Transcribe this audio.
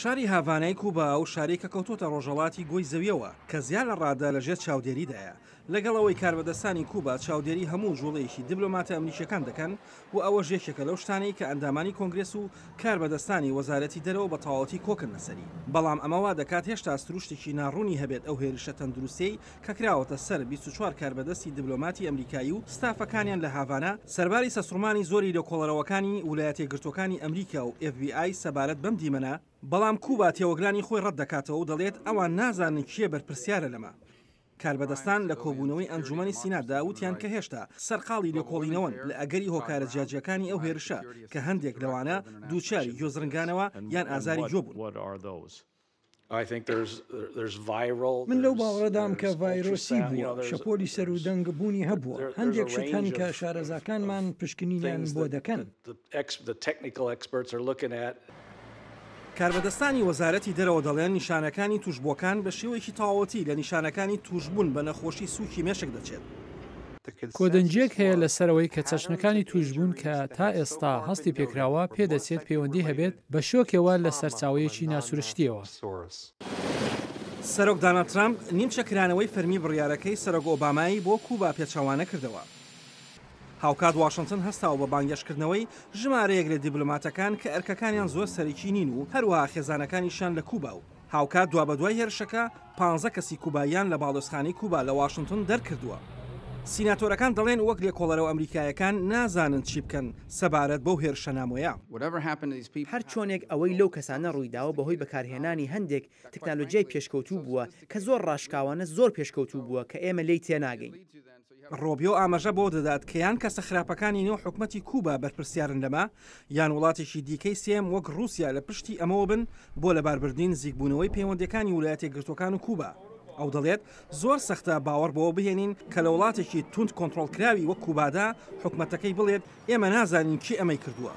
شاری هاڤانای کوبا ئەو شارەی کە کەوتۆتە ڕۆژهەڵاتی گۆی زەویەوە کە زیاد لە ڕادە لە ژێر چاودێریدایە، لەگەڵ ئەوەی کاربەدەستانی کوبا چاودێری هەموو جوڵەیەکی دبلۆماتە ئەمریکیەکان دەکەن و ئەوەش یەکێکە لەو شتانەی کە ئەندامانی کۆنگرێس و کاربەدەستانی وەزارەتی دەرەوە بە تەواوەتی کۆکن لەسەری، بەڵام ئەمە وا دەکات هێشتا سروشتێکی ناڕوونی هەبێت ئەو هێرشە تەندروستیەی کە کراوەتە سەر 24 کاربەدەستی دبلۆماتی ئەمریکایی و ستافەکانیان لە هاڤانا، سەرباری سەسڕمانی زۆری لێکۆڵەرەوەکانی ولایەتیەکگرتووەکانی ئەمریکا و ئێف بی ئای سەبارەت بەم دیمەنە، بەڵام کوبا تێوەگلانی خۆی ڕەتدەکاتەوە و دەڵێت ئەوان نازانن کێ بەرپرسیارە لەمە. کاربەدەستان لە کۆبوونەوەی ئەنجومەنی سیناتدا وتیان کە هێشتا سەرقاڵی لێکۆڵینەوەن لە ئەگەری هۆکارە جیاجیاکانی ئەو هێرشە کە هەندێک لەوانە دووچاری گوێزرنگانەوە یان ئازاری گوێ بوون. من لەو باوەڕەدام کە ڤایرۆسی بووە، شەپۆلی سەروودەنگ بوونی هەبووە، هەندێک شت هەن کە شارەزاکانمان پشکنینیان بۆ دەکەن. کاربەدەستانی وەزارەتی دەرەوە دەڵێن نیشانەکانی تووشبووەکان بە شێوەیەکی تەواوەتی لە نیشانەکانی تووشبوون بە نەخۆشی سووکی مێشک دەچێت. کۆدەنگییەک هەیە لەسەر ئەوەی کە چەشنەکانی تووشبوون کە تا ئێستا هەستی پێکراوە پێدەچێت پەیوەندی هەبێت بە شۆکەوە لە سەرچاوەیەکی ناسروشتییەوە. سەرۆک داناڵد ترەمپ نیمچە کرانەوەی فەرمی بڕیارەکەی سەرۆک ئۆبامای بۆ کوبا پێچەوانە کردەوە. هاوکات واشنتن هەستاوە بە بانگێشتکردنەوەی ژمارەیەک لە دیبلۆماتەکان کە ئەرکەکانیان زۆر سەرەکی نین و هەروەها خێزانەکانیشیان لە کوبا و هاوکات دوابەدوای هێرشەکە پانزە کەسی کوباییان لە باڵیۆزخانەی کوبا لە واشنتن دەرکردووە. سیناتۆرەکان دەڵێن وەک لێکۆڵەرەوە ئەمریکایەکان نازانن چی بکەن سەبارەت بەو هێرشە نامۆیە. هەر چۆنێک ئەوەی لەو کەسانە ڕوویداوە بەهۆی بەکارهێنانی هەندێک تەکنالۆجیای پێشکەوتوو بووە کە زۆر ڕاشکاوانە زۆر پێشکەوتوو بووە کە ئێمە لێی تێناگەین. ڕۆبیۆ ئاماژە بەوە دەدات کە یان کەسە خراپەکانی نێو حکومەتی کوبا بەرپرسیارن لەمە، یان وڵاتێکی دیکەی سێیەم وەک ڕووسیا لە پشتی ئەمەوە بن بۆ لەباربردنی نزیکبوونەوەی پەیوەندییەکانی ولایەتیەکگرتووەکان و کوبا. ئەو دەڵێت، زۆر سەختە باوەڕ بەوە بهێنین کە لە وڵاتێکی توند کۆنتڕۆڵکراوی وەک کوبادا حکومەتەکەی بڵێت ئێمە نازانین کێ ئەمەی کردووە.